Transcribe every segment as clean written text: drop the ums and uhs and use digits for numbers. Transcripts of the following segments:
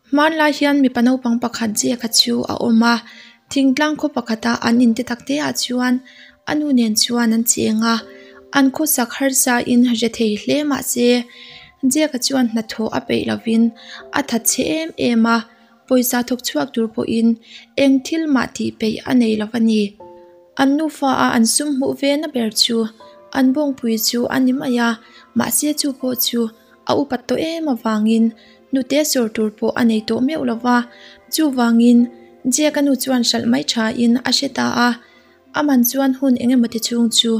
Hmanlai hian mipa naupang pakhat Jack-a chu a awm a thingtlang khaw pakhata an in te tak te ah chuan a nu nen chuan an cheng a an khawsak harsa in hre thei hle mahse Jack-a chuan hnathawh a peih lovin a thatchhe em em a pawisa thawk chhuak tur pawhin eng thil mah tih peih a nei lo a ni. An nufa a an sum hmuh ve na ber chu an bawngpui chu a ni mai a mahse chu pawh chu a upat tawh em avangin hnute sawr tur pawh a nei tawh meuh lo va, chuvangin Jack-a nu chuan hralh mai thain a hre ta a, a man chuan hun eng emaw ti chhung chu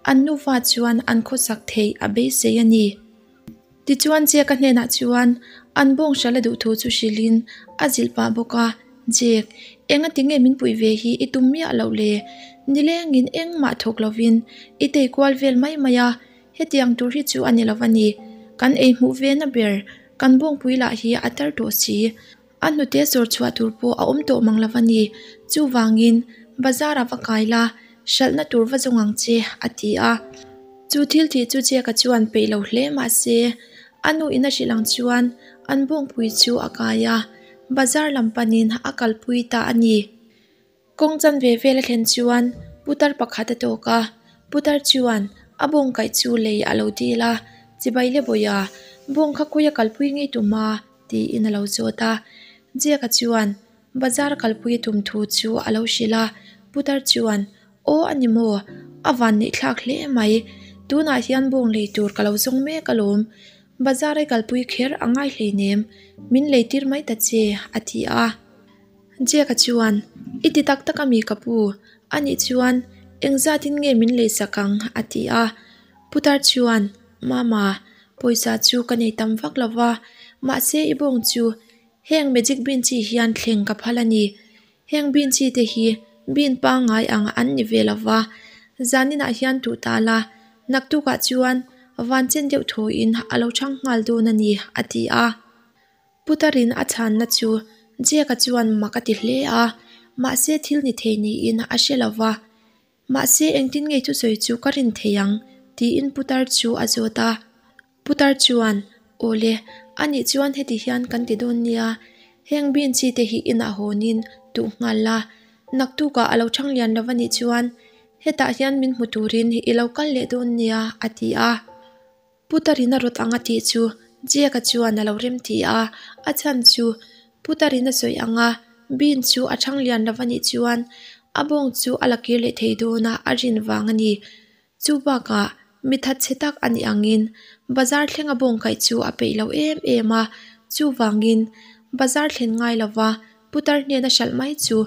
an nufa chuan an khawsak theih a beisei a ni. Tichuan Jack-a hnenah chuan an bawng hralh a duh thu chu hrilhin a zilh pah bawk a, Jack, enga tinge min puih ve hi i tum miah loh le? Nilengin engmah thawk lovin i tei kual vel mai mai a, Hetiang tur hi chu a ni lo a ni. Kan ei hmuh ve na ber, kan bawngpui lah hi a tar tawh si. A hnute sawr chhuah tur pawh a awm tawh mang lo a ni. Chuvangin, bazar ah va kai la, hralhna tur va zawng ang che, a ti a. Chu thil tih chu Jack-a chuan peih lo hle mah se, a nu in a hrilh ang chuan an bawngpui chu a kai a, bazar lam panin a kalpui ta a ni. Kawng chanve vel a thlen chuan putar pakhat a tawk a, putar chuan a bawng kaih chu lei a lo dil a, Chibai le bawiha, bawng kha khawi a kalpui ngei tum a? tiin a lo zawt a. Jack-a chuan bazar a kalpui a tum thu chu a lo hrilh a, putar chuan Aw a ni maw? A van neih thlak hle mai, tunah hian bawng lei tur ka lo zawng mek alawm, bazar i kalpui kher a ngai hleinem, min lei tir mai ta che a ti a. Jack-a chuan, I ti tak tak a mi ka pu? A nih chuan, Engzatin nge min lei sak ang? a ti a. Putar chuan, Mama, pawisa chu ka nei tam vak lo va, mahse i bawng chu heng magic bean chi hian thleng ka phal a ni. Heng bean chi te hi bean pangngai ang an ni ve lo va, zaninah hian tuh ta la, naktukah chuan van chen deuh thuin a lo chhang nghal dawn a ni, a ti a. Putarin a chhanna chu Jack-a chuan mak a ti hle a, mahse thil ni thei niin a hre lo va. Mahse engtin ngei thusawi chu ka rin thei ang? tiin Putar chu a zawt a. Putar chuan, Awle, anih chuan heti hian kan ti dawn nia, heng bean chi te hi inah hawnin duh nghal la, naktukah a lo chhang lian lo anih chuan hetah hian min hmu turin i lo kal leh dawn nia, a ti a. Putarina rawt ang a tih chu Jack-a chuan a lo rem ti a, a chhan chu Putarina sawi ang a, Bean chu a chhang lian lo a nih chuan a bawng chu a la kir leh thei dawn a, a rin vang a ni. Chu bakah mi thatchhe tak a nih angin bazar thlenga bawng kaih chu a peih lo em em a, chuvangin bazar thlen ngai lova Putar hnena hralh mai chu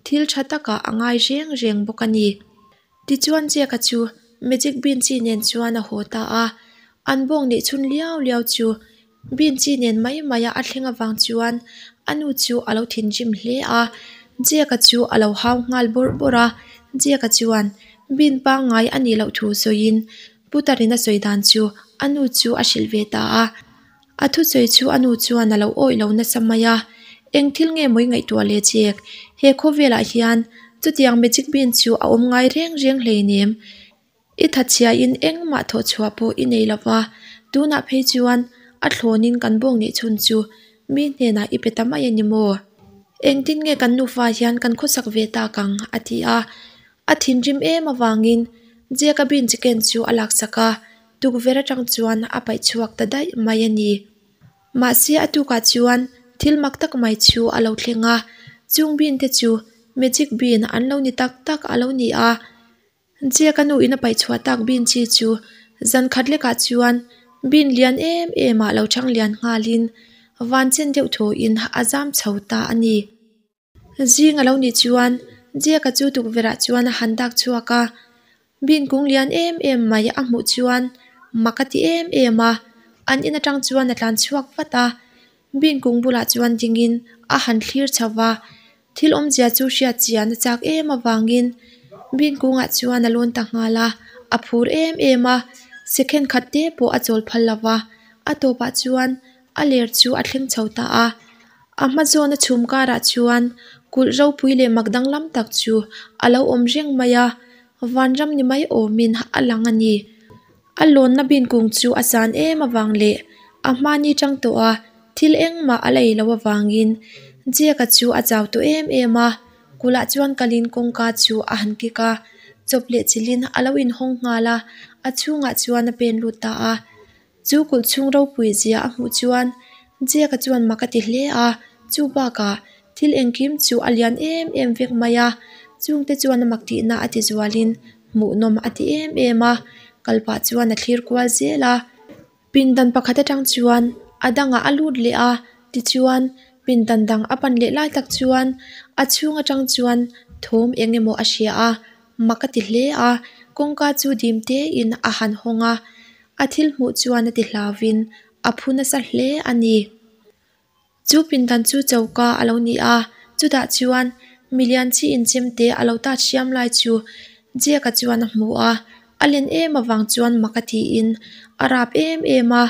thil tha takah a ngai reng reng bawk a ni. Tichuan Jack-a chu Magic Bean chi nen chuan a haw ta a, an bawng neih chhun liau liau chu Bean chi nen mai mai a a thleng avang chuan a nu chu a lo thinrim hle a, Jack-a chu a lo hau nghal bawrh bawrh a, Jack-a chuan Bean pangngai a nih loh thu sawiin Putarin a sawi dan chu a nu chu a hrilh ve ta a. A thusawi chu a nu chuan a lo awih lo nasa mai a, Eng thil nge mawi ngaihtuah leh chek? He khawvelah hian chutiang magic bean chu a awm ngai reng reng hleinem. I thatchhiain engmah thawhchhuah pawh i nei lo va, tunah phei chuan a thlawnin kan bawng neih chhun chu mi hnenah i pe ta mai a ni maw? Engtin nge kan nufa hian kan khawsak ve tak ang? a ti a. A thinrim em avangin Jack-a bean chicken chu a laksak a, tukverh atang chuan a paih chhuak ta daih mai a ni. Mahse a tukah chuan thil mak tak mai chu a lo thleng a, chung bean te chu magic bean an lo ni tak tak a lo ni a. Jack-a nu in a paih chhuah tak bean chi chu zan khat lekah chuan bean lian em em ah lo chhang lian nghalin van chen deuh thuin a zam chho ta a ni. Zing a lo nih chuan Jack-a chu tukverh ah chuan a han dak chhuak a, bin kung lian em em mai a hmuh chuan mak a ti em em a, an in atang chuan a tlan chhuak vat a, bin kung bulah chuan dingin a han thlir chho va, thil awmzia chu hriat chian a chak em avangin bin kungah chuan a lawn ta nghal a, a phur em em a, second khat te pawh a chawl phal lo va, a tawpah chuan a ler chu a thleng chho ta a. A hma zawna chhum karah chuan kulh ropui leh mak danglam tak chu a lo awm reng mai a, vanram ni mai awmin a lang a ni. A lawnna bin kung chu a san em avang leh a hmani tang tawh a Thil engmah a la ei loh avangin Jack-a chu a chau tawh em em a, kulhah chuan kalin kawngka chu a han kik a, chawp leh chilhin a lo inhawng nghal a, a chhungah chuan a pen lut ta a. Chu kulh chhung ropui zia a hmuh chuan Jack-a chuan mak a ti hle a, chu bakah thil engkim chu a lian em em vek mai a, chungte chuan a mak tihna a ti zualin hmuhnawm a ti em em a, kal pah chuan a thlir kual zel a. Pindan pakhat atang chuan a dangah a lut leh a, tichuan pindan dang a pan leh lai tak chuan a chhung atang chuan thawm eng emaw a hria a, mak a ti hle a, kawngka chu dim tein a han hawng a, a thil hmuh chuan a ti hlauvin a phu nasa hle a ni. Chu pindan chu choka a lo ni a, chutah chuan milian chi inchim te a lo tat hriam lai chu Jack-a chuan a hmu a, a len em avang chuan mak a tiin a rap em em a,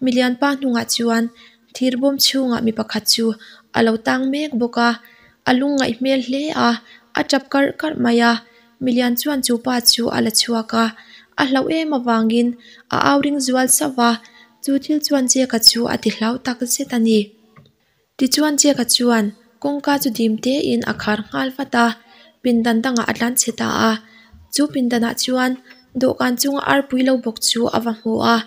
milian pa hnungah chuan thir bawm chhungah mi pakhat chu a lo tang mek bawk a, a lungngaih hmel hle a, a tap karh karh mai a, milian chuan chu pa chu a la chhuak a, a hlauh em avangin a au ring zual sauh va. Chu thil chuan Jack-a chu a ti hlau tak zet a ni. Tichuan Jack-a chuan kawngka chu dim tein a khar nghal vat a, pindan dangah a tlan chhe ta a. Chu pindanah chuan dawhkan chunga arpui lo bawk chu a va hmu a,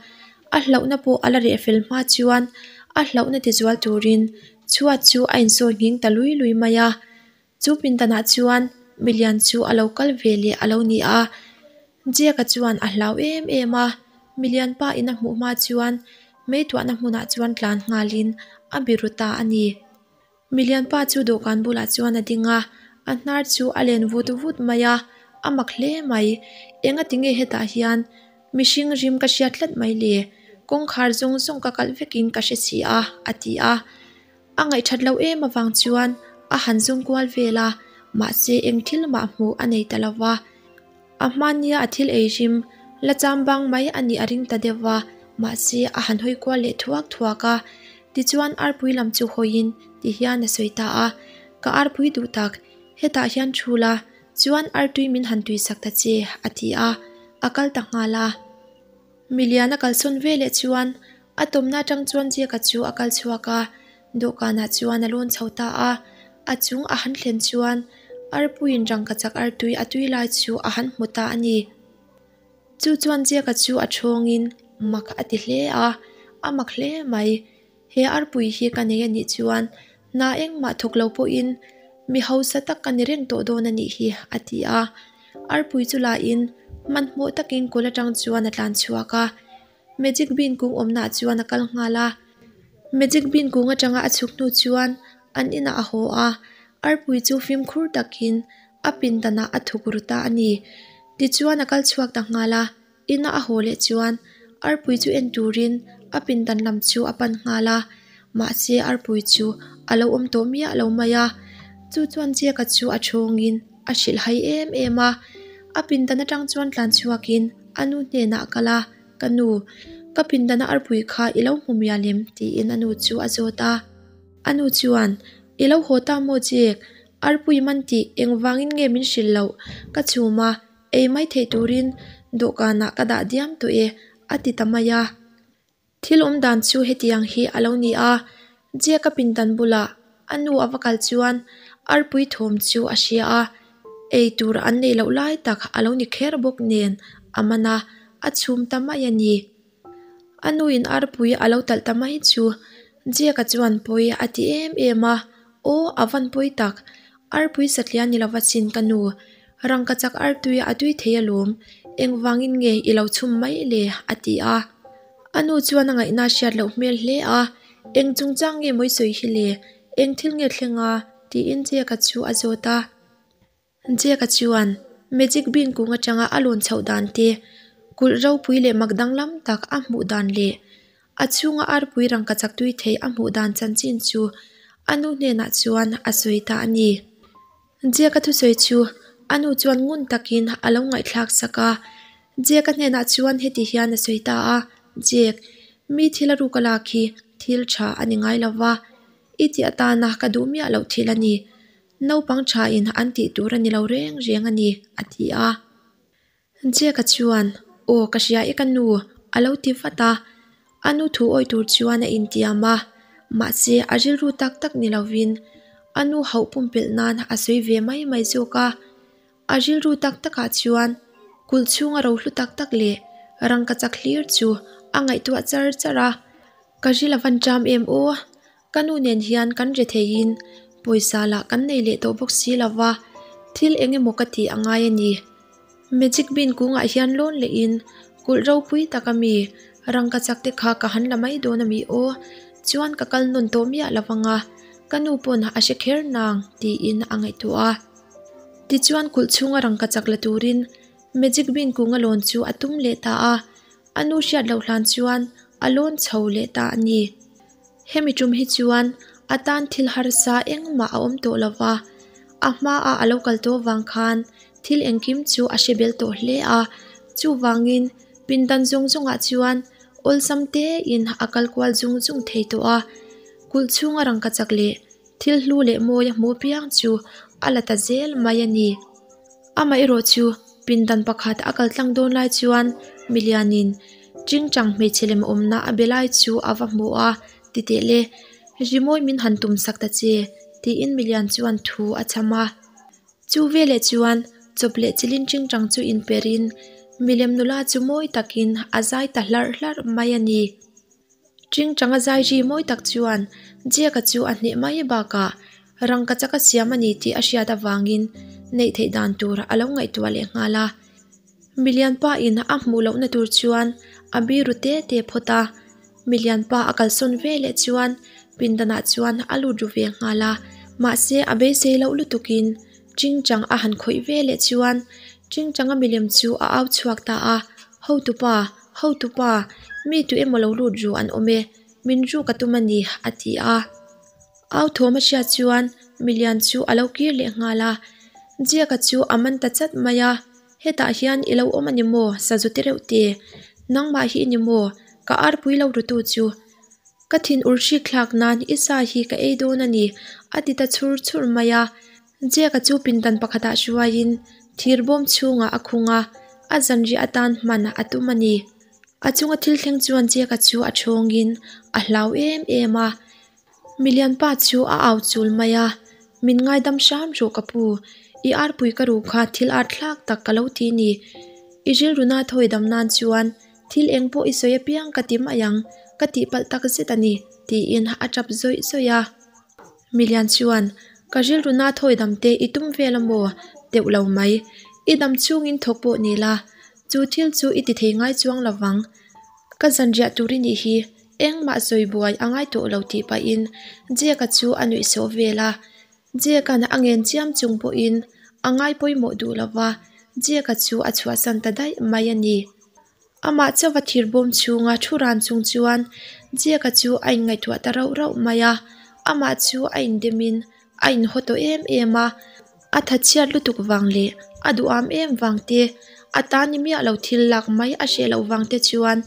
a hlauhna pawh a la reh fel hma chuan a hlauhna tizual turin chhuat chu a insawi nghing ta lui lui mai a. Chu pindanah chuan milian chu a lo kal ve leh a lo ni a. Jack-a chuan a hlau em em a, milian pa in a hmuh hma chuan meituahna hmunah chuan tlan nghalin a biru ta a ni. Milian pa chu dawhkan bulah chuan a ding a, a hnar chu a len vut vut mai a, a mak hle mai. Engati nge hetah hian mihring rim ka hriat tlat mai le? Kawngkhar zawng zawng ka kalh vekin ka hre si a, a ti a. A ngaihthat loh em avang chuan a han zawng kual vel a, mahse eng thil mah hmuh a nei ta lo va. A hmania a thil ei rim la cham bang mai a nih a ring ta deuh va, mahse a han hawi kual leh thuak thuak a. Tichuan arpui lam chu hawiin ti hian a sawi ta a, Ka arpui duh tak, hetah hian thu la, chuan artui min han tuisak ta che, a ti a, a kal ta nghal a. Milian a kalsawn ve leh chuan a tawmna atang chuan Jack-a chu a kal chhuak a, dawhkanah chuan a lawn chho ta a. A chung a han thlen chuan arpuiin rangkachak artui a tui lai chu a han hmu ta a ni. Chu chuan Jack-a chu a thawngin mak a ti hle a, a mak hle mai. He arpui hi ka nei a nih chuan hna engmah thawk lo pawhin mi hausa tak ka ni reng tawh dawn a nih hi, a ti a. Arpui chu lahin hmanhmawh takin kul atang chuan a tlan chhuak a. Magic bean kung awmnaah chuan a kal nghal a. Magic bean kung atanga a chhuk hnu chuan an inah a haw a, arpui chu fimkhur takin a pindanah a thuk ru ta a ni. Tichuan a kal chhuak ta nghal a. Ina a haw leh chuan arpui chu en turin a pindan lam chu a pan nghal a, mahse arpui chu a lo awm tawh miah lo mai a. Chu chuan Jack-a chu a thawngin a hrilh hai em em a, a pindan atang chuan tlan chhuakin a nu hnenah a kal a, Ka nu, ka pindana arpui kha i lo hmu mial em? tiin a nu chu a zawt a. A nu chuan, I lo haw ta maw Jack? Arpui man tih engvangin nge min hrilh loh? Ka chhum a, Ei mai theih turin dawhkanah ka dah diam tawh e, a ti ta mai a. Thil awm dan chu hetiang hi a lo ni a, Jack-a pindan bulah a nu a va kal chuan arpui thawm chu a hria a, ei tur an neih loh lai tak a lo ni kher bawk nen a man a, a chhum ta mai a ni. A nuin arpui a lo talh ta mai chu Jack-a chuan pawi a ti em em a, Aw, a van pawi tak, arpui satliah ni lova chin ka nu, rangkachak artui a tui thei alawm, engvangin nge i lo chhum mai le? a ti a. A nu chuan a ngaihna hriat loh hmel hle a, Eng chungchang nge mawi sawi hi le, eng thil nge thleng a? tiin Jack-a chu a zawt a. Jack-a chuan Magic Bean kung atanga a lawn chhoh dan te, kulh ropui leh mak danglam tak a hmuh dan leh a chhunga arpui rangkachak tui thei a hmuh dan chanchin chu a nu hnenah chuan a sawi ta a ni. Jack-a thusawi chu a nu chuan ngun takin a lo ngaihthlak sak a. Jack-a hnenah chuan heti hian a sawi ta a, Jack, mi thil a ruk a lak hi thil tha a ni ngai lo va, i tih atana ka duh miah loh thil a ni. Naupang thain an tih tur a ni lo reng reng a ni, a ti a. Jack-a chuan, Aw, ka hria e ka nu, a lo ti vat a. A nu thu awih tur chuan a intiam a. Mahse a rilru tak tak ni lovin a nu hauh pumpelh nan a sawi ve mai mai zawk a. A rilru tak takah chuan kulh chhunga rohlu tak tak leh rangkachak hlir chu a ngaihtuah char char a. Ka ril a van ṭam em aw? Ka nu nen hian kan re theiin pawisa lah kan nei leh tawh bawk si lo va, thil eng emaw ka tih a ngai a ni. Magic bean kungah hian lawn lehin kulh ropui tak a mi rangkachak te kha ka han la mai dawn a mi aw? Chuan ka kal nawn tawh miah lo vang a, ka nu pawn a hre kher nang tiin a ngaihtuah a. Tichuan kulh chhunga rangkachak la turin Magic bean kunga lawn chu a tum leh ta a, a nu hriat loh hlan chuan a lawn chho leh ta a ni. Hemi tum hi chuan a tan thil harsa engmah a awm tawh lo va, a hmaa a lo kal tawh vang khan thil engkim chu a hre bel tawh hle a, chuvangin pindan zawng zawngah chuan awlsam tein a kal kual zung zung thei tawh a, kulh chhunga rangkachak leh thil hlu leh mawi a hmuh piang chu a la ta zel mai a ni. Amaherawh chu pindan pakhat a kal tlang dawn lai chuan milianin Tingtang hmeichhe lem awmna a be lai chu a va hmu a, ti teh le, rimawi min han tum sak ta che, tiin milian chuan thu a chham a. Chu veleh chuan chawp leh chilin tingtang chu inperin milem nula chu mawi takin a zai ta hlarh hlarh mai a ni. Tingtanga zai ri mawi tak chuan Jack-a chu a hneh mai bakah rangkachak a siam a ni tih a hriat avangin neih theih dan tur a lo ngaihtuah leh nghal a. Milian pa in a hmuh lohna tur chuan a biru te te phawt a, milian pa a kalsawn ve leh chuan pindanah chuan a lut ru ve nghal a, mahse a beisei loh lutukin Tingtang a han khawih ve leh chuan Tingtanga milem chu a au chhuak ta a, Hotupa, hotupa, mi tu emaw lo lut ru an awm e, min ruk a tum a ni, a ti a. Au thawm a hriat chuan milian chu a lo kir leh nghal a, Jack-a chu a man ta chat mai a, Hetah hian i lo awm a ni maw, sazu te reuh te? Nangmah hi i ni maw? Ka arpui lo rutu chu. Ka thin ur hrik thlak nan i sa hi ka ei dawn a ni, a ti ta chhur chhur mai a. Jack-a chu pindan pakhatah hruaiin thir bawm chhungah a khung a, a zanriah atan hman a tum a ni. A chunga thil thleng chuan Jack-a chu a thawngin a hlau em em a. Milianpa chu a au chul mai a, Min ngaidam hram rawh ka pu, i arpui ka ru kha thil ar thlak tak ka lo ti ni. I rilruna thawi dam nan chuan thil eng pawh i sawi apiang ka ti mai ang, ka tihpalh tak zet a ni, tiin a tap zawih zawih a. Milian chuan, Ka rilruna thawi dam te i tum vel a maw? Teuh lo mai. I dam chhungin thawk pawh ni la, chu thil chu i ti thei ngai chuang lo vang. Ka zanriah tur i nih hi, engmah sawi buai a ngai tawh lo tih pahin Jack-a chu a nuih sawh vel a. Jack-a'n a ngen chiam chung pawhin a ngai pawimawh duh lo va, Jack-a chu a chhuahsan ta daih mai a ni. Amah chauha thir bawm chhunga thu ran chung chuan Jack-a chu a inngaihtuah ta rauh rauh mai a, amah chu a indemin a inhaw tawh em em a, a thatchhiat lutuk vang leh a duham em vang te, a ta ni miah lo thil lak mai a hreh loh vang te chuan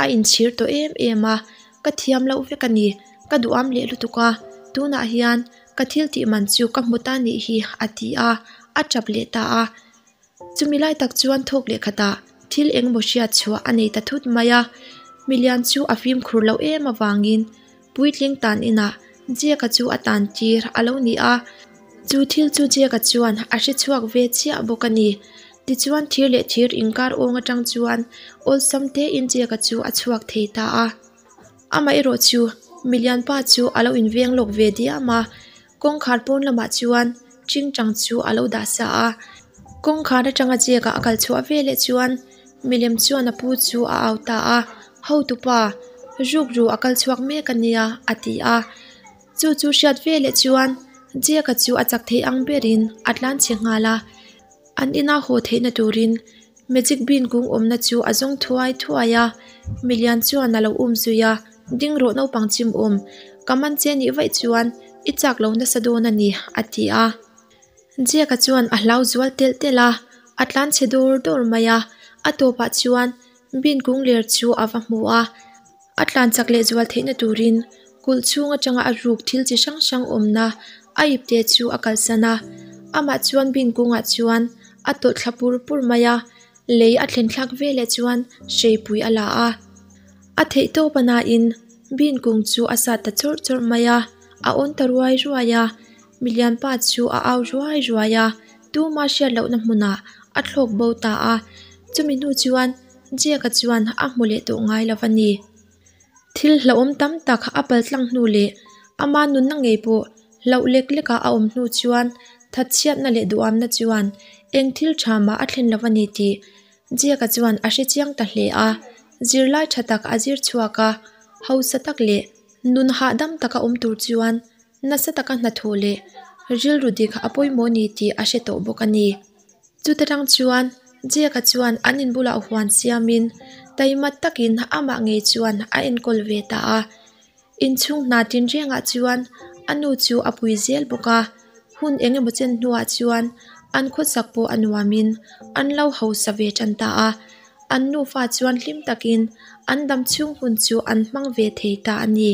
a inchhir tawh em em a, ka thiam loh vek a ni, ka duham leh lutuk a, tunah hian ka thil tih man chu ka hmu ta nih hi a ti a, a tap leh ta a. Chumi lai tak chuan thawk leh khatah thil engemaw hriat chhuah a nei ta thut mai a, milian chu a fimkhur loh em avangin puitling tan inah Jack-a chu a tan tir a lo ni a, chu thil chu Jack-a chuan a hre chhuak ve chiah bawk a ni. Tichuan thir leh thir inkar awng atang chuan awlsam tein Jack-a chu a chhuak thei ta a. Amaherawh chu milian pa chu a lo inveng lawk ve diam a, Kawngkhar pawn lamah chuan tingtang chu a lo dah sa a, kawngkhar atanga Jack-a a kal chhuah veleh chuan milem chuan a pu chu a au ta a, Hotupa, rukru a kal chhuak mek a nia a ti a. Chu chu hriat veleh chuan Jack-a chu a chak thei ang berin a tlan chhe nghal a, an ina haw theihna turin Magic bean kung awmna chu a zawng thuai thuai a, milian chuan a lo um zui a, Ding rawh naupang chim awm, ka man che nih vaih chuan i chak lo nasa dawn a ni, a ti a. Jack-a chuan a hlau zual telh telh a, a tlan chhe dawr dawr mai a, a tawpah chuan bean kung ler chu a va hmu a, a tlan chak leh zual theihna turin kulh chhung atanga a ruk thil chi hrang hrang awmna a ipte chu a kalsan a, amah chuan bean kungah chuan a tawlh thla pur pur mai a, lei a thlen thlak veleh chuan hreipui a la a. A theih tawp a nain. Bean kung chu a sat ta chawrh chawrh mai a, a awn ta ruai ruai a. Milianpa chu a au ruai ruai a, tuma hriat lohna hmunah a thlawk bo ta a. Chumi hnu chuan Jack-a chuan a hmu leh tawh ngai lo a ni. Thil hlauhawm tam tak a paltlang hnu leh ama nunna ngei pawh hlauh lek leka a awm hnu chuan thatchhiatna leh duhamna chuan eng thil tha mah a thlen lo a ni tih Jack-a chuan a hre chiang ta hle a. Zirlai tha tak a zir chhuak a, hausa tak leh nun hahdam taka awm tur chuan nasa taka hnathawh leh rilru dik a pawimawh a ni tih a hre tawh bawk a ni. Chuta tang chuan Jack-a chuan an in bulah huan siamin taima takin amah ngei chuan a enkawl ve ta a. Inchhung hna tinrengah chuan a nu chu a pui zel bawk a, hun eng emaw chen hnuah chuan an khawsak pawh a nuamin an lo hausa ve tan ta a. An nufa chuan hlim takin an damchhung hun chu an hmang ve thei ta a ni.